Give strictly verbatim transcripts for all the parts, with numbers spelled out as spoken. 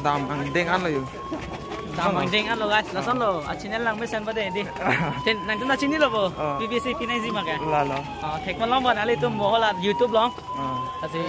Dam angdeng anlo yo. Dam angdeng anlo guys. Lason lo. A channel nangmesen bade di. Chen, nangtum ta chinilo bo. Oh. P B C P nine G ma ke. Lalo. Oh, thek malom bo nanglitum mo hala YouTube along. Oh. Lasi.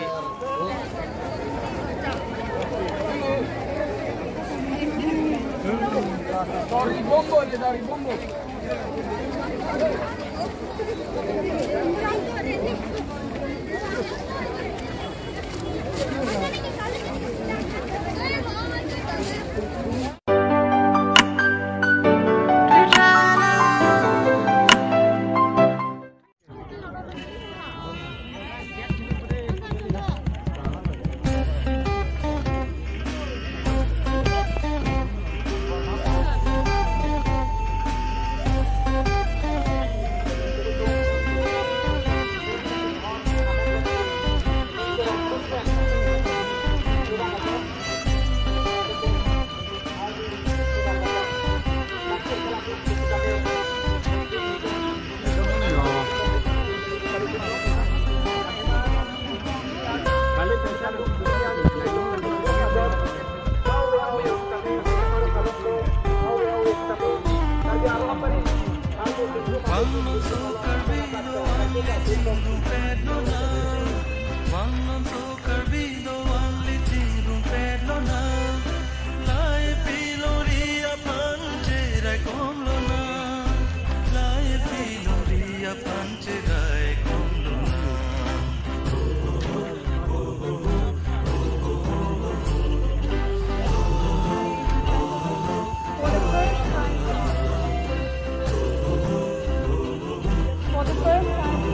For the first time,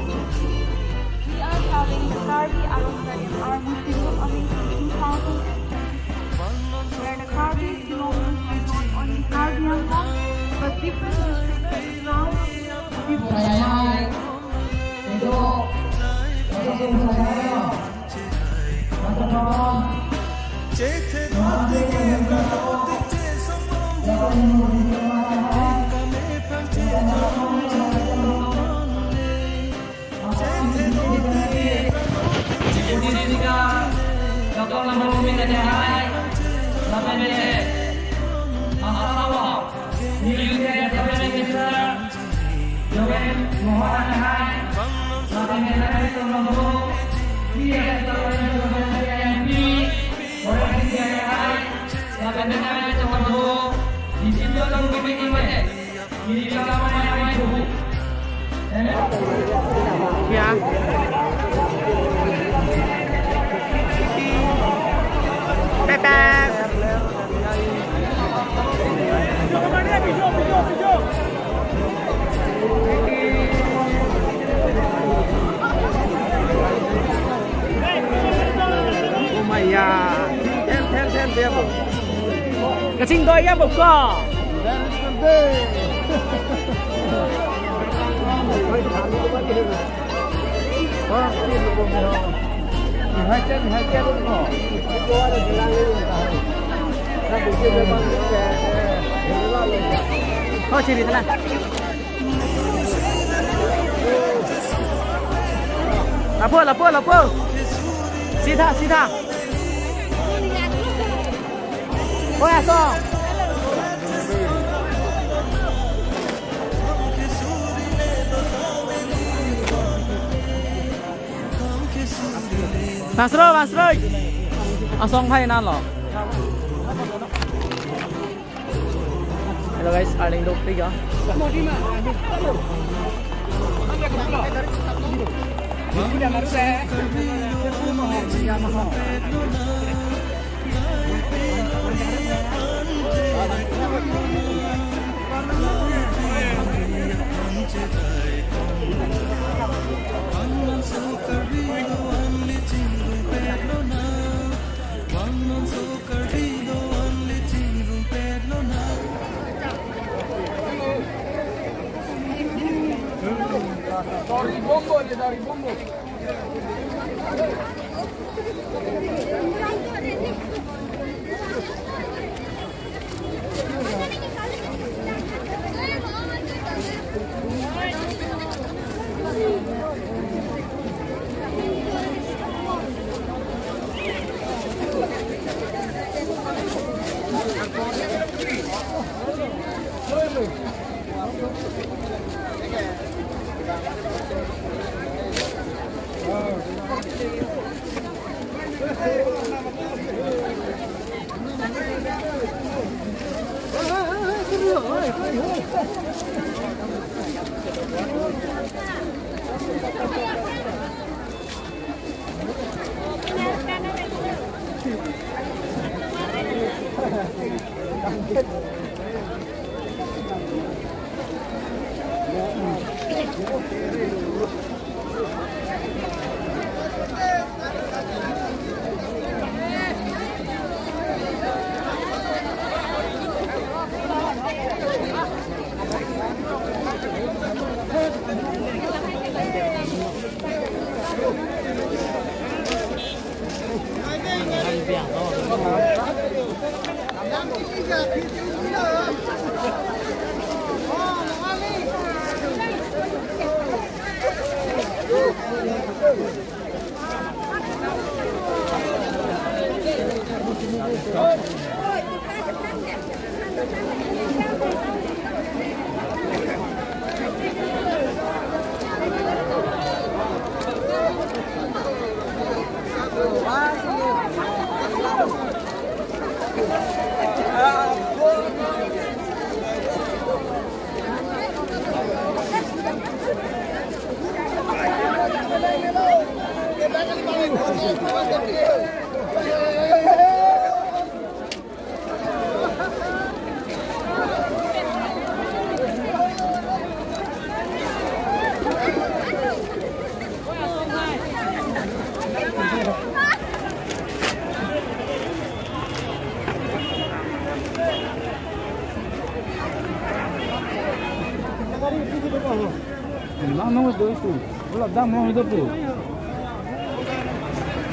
we are having Karbi Anglong Stadium, our most beautiful amazing two thousand twenty-six, where the Karbi belongs not only Karbi Anglong, but different districts as well. Joven Mohan Angkhai, lapen penang Tongtongbo, P S Joven C I M P, Oren C I M P, lapen penang Tongtongbo, Digital Committee Committee, Digital Committee Committee. Ya. Pepe. Oh my God. Thel, thel, thel, thel. Kachingdoi ya, bukko. Oh, sini sana. Lapu, lapu, lapu. Sida, sida. Oh, ya, so. Masro, Masro. Asong phai na lo. Hello guys, arning dopik ya.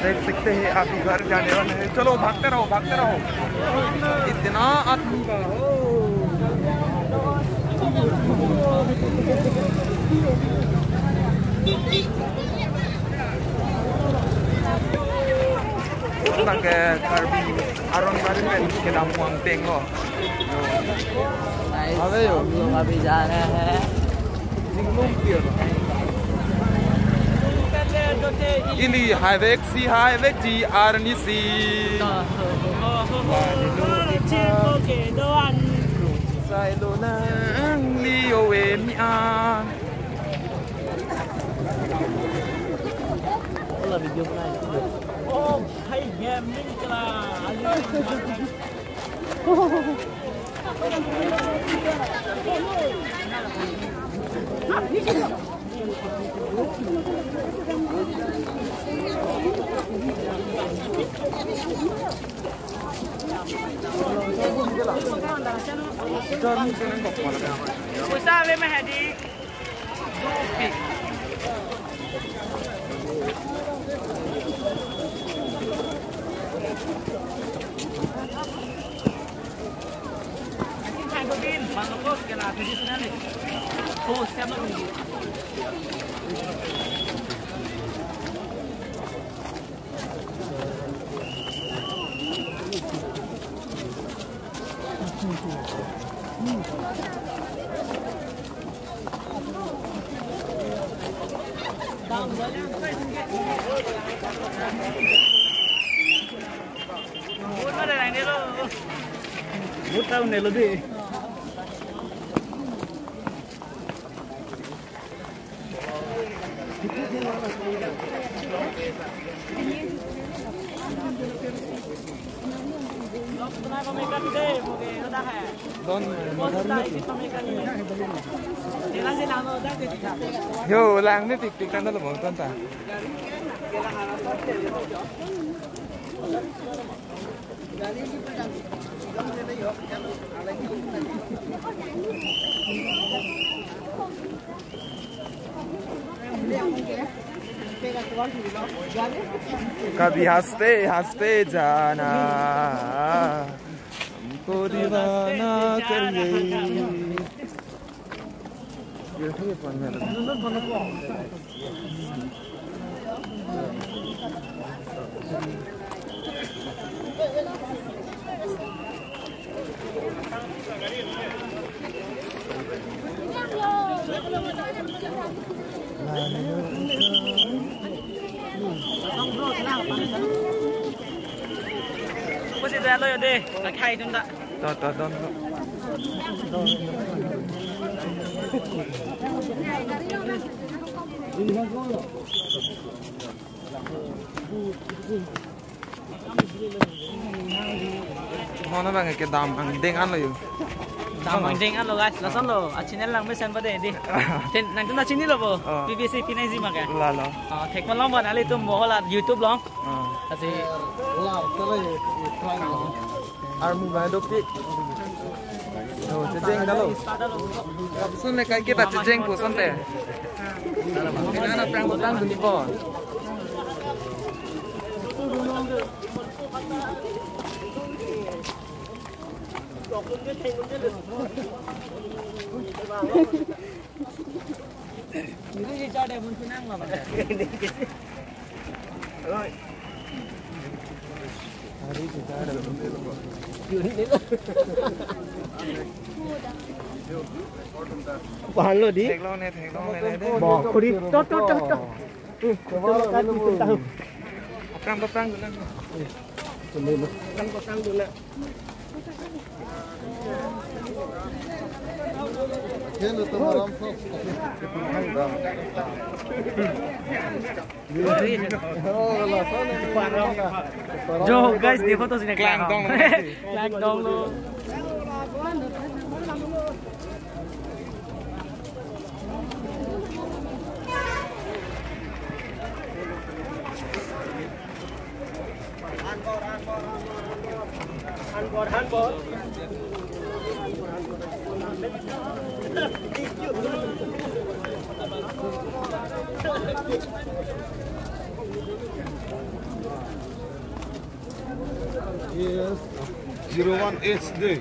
देख सकते हैं, अभी घर जाने वाले हैं। चलो, भागते रहो, भागते रहो। इतना आदमी का हो। Lake Karbi aron bari pen kedam puang peng lo. Guys, हम लोग अभी जा रहे हैं। Ili hai vek si hai vek ji arni si. Sai lo nang li o we mi an. Yo, lang ni tik tik kan dalam bang tonta. कभी हंसते हंसते जाना, हमको दीवाना कर ले। Pusi dua lo ya deh, kakai dun dak. To, to, don, to. Mana bang ke dam ang deng an lo yu. Damang ding alo guys, lason lo, a channel lang mesen bade di. Tin, nangtum ta chinilo bo, Oh. P B C P nine G ma ke. Lalo. Ah, thek malom bo nanglitum bo hala YouTube along. Ah. Lasi. Armu bai dopik. Oh, chejeng dalo. Kapsun ne kaike ta chejeng pu asonte. Nana prang botang dun po. Pahan lo di. Theklong ne, theklong ne, ne, ne. Bo, khuri. To, to, to, to. Aphrang, aphrang dun nang. Aphrang, aphrang dun nang. Jo, guys, di photo sini. Klang dong. Klang dong lo. Yes. Zero one H D.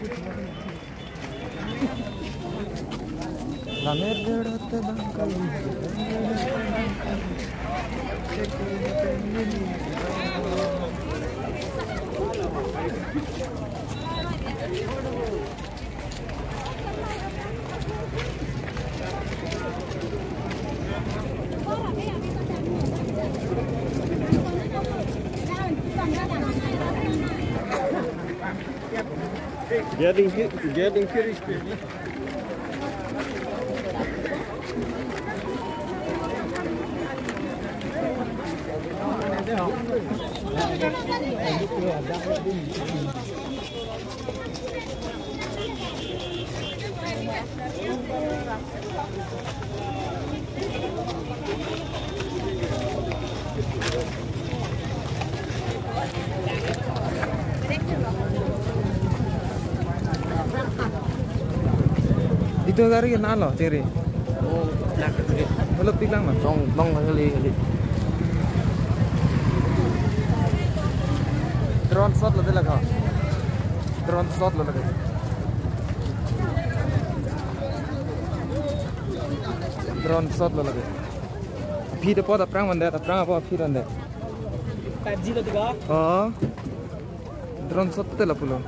Getting ki-, getting curious. Itu gari kenal lo, ciri. Oh, nak. Halo, pilang, Mas. Tong, tong kali, kali. Drone shot lo, dia lagi. Drone shot lo lagi. Drone shot lo lagi. Aphi de pot aphrang mandet, aphrang apot aphi mandet. Five G lo tiga. Oh. Drone shot te lapulo.